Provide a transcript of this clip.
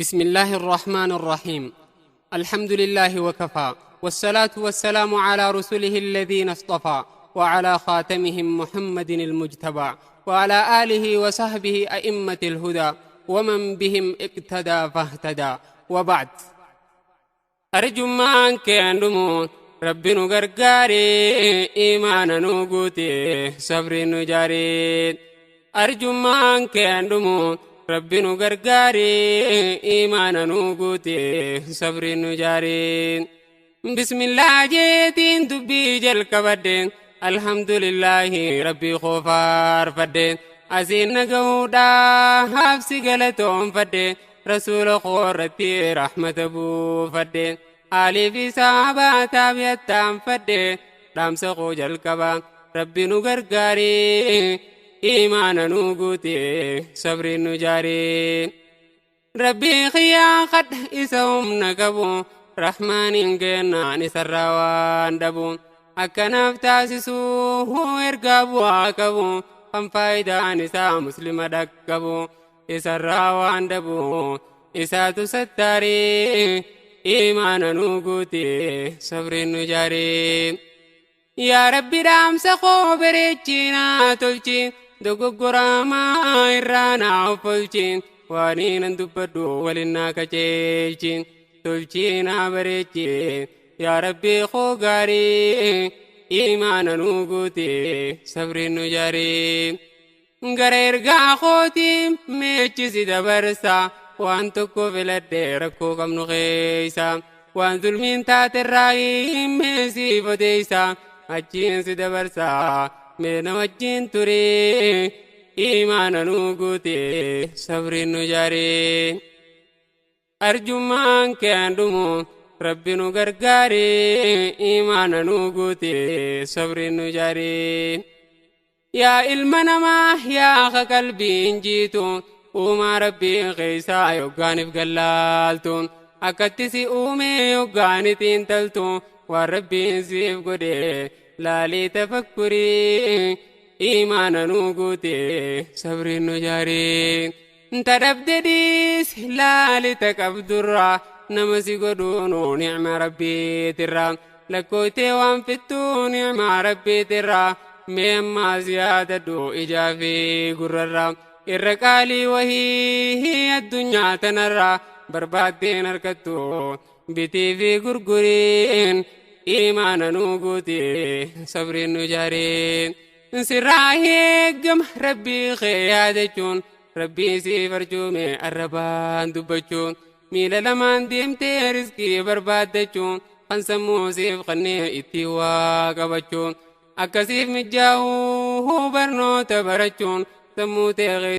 بسم الله الرحمن الرحيم. الحمد لله وكفى، والصلاة والسلام على رسله الذين اصطفى، وعلى خاتمهم محمد المجتبى، وعلى آله وصحبه أئمة الهدى، ومن بهم اقتدى فاهتدى. وبعد، أرجمان كأندمو ربي نغرغاري، إيمانا نغوتي، صبر نجاري. أرجمان كأندمو ربي نغرغاري، إيمانا نغوتي، صبر نجاري. بسم الله جيتين دبي جل كبدين، الحمد لله ربي خوفار فدين، أزين نقودا حفصي قلتهم فدين، رسول خورتي رحمة أبو فدين، آلي في صحابة تابعتام فدين، رامس خوجل كبا ربي نغرغاري، إيمانا نغوتي، صبر نجاري. ربي خيا قد إسهم نقبو، رحمن كنا نسروان دبو، أكناف تاسسو إرقابو عقبو، kan faayidaan isaa muslima dhaqqabu، isarraa waan dhabu isaatu sattaarii. Imaana nu guute, sabriin nu jaarii. Yaa Rabbi, dhaamsa koo bareechinaa tolchi, dogoggoraamaa irraa naa offolchi, waaniinan dubbadhu waliin naa qajeelchi, tolchii naa bareechi yaa Rabbi koo gaarii. Imaana nu guute, sabriin nu jaarii. Gara ergaa kootii meechisi dabarsa, waan tokko filadhe rakkoo qabnu keessa, waan zulmiin taaterraa meesiif odeessa, achiin si dabarsa, mee na wajjin ture. Imaana nu guute, sabriin nu jaarii. Arjummaan kee dhumu, rabbi nu gargaare, imaana nu guute, sabriin nu jaarii. Yaa ilma namaa, yaa qalbiin jiitu, uumaa rabbiin keessaa yoggaaniif gallaaltu, akkatti si uume yoggaanitiin taltu, waan rabbiin siif godhe laalii tafakkurii. Imaana nu guute, sabriin nu jaarii. Tadhabde dhiis, laali ta qabdurraa, nama si godhuunu nicma rabbiitirraa, lakkooytee waan fittuu nicma rabbiitirraa. Mee ammaas yaadadhu, ijaa fi gurrarraa irra qaalii wahii addunyaa tanarraa barbaaddeen harkattu bitii fi gurguriin. Imaana nu guute, sabriin nu jaarii. Sirraa eeggama rabbii kee yaadachuun, rabbii siif arjuume arrabaan dubbachuun, miila lamaan deemtee riskii barbaaddachuun, kan sammuu siif qannee itti waa qabachuun, akkasiif mijaa'uu barnoota barachuun sammuu ta'e.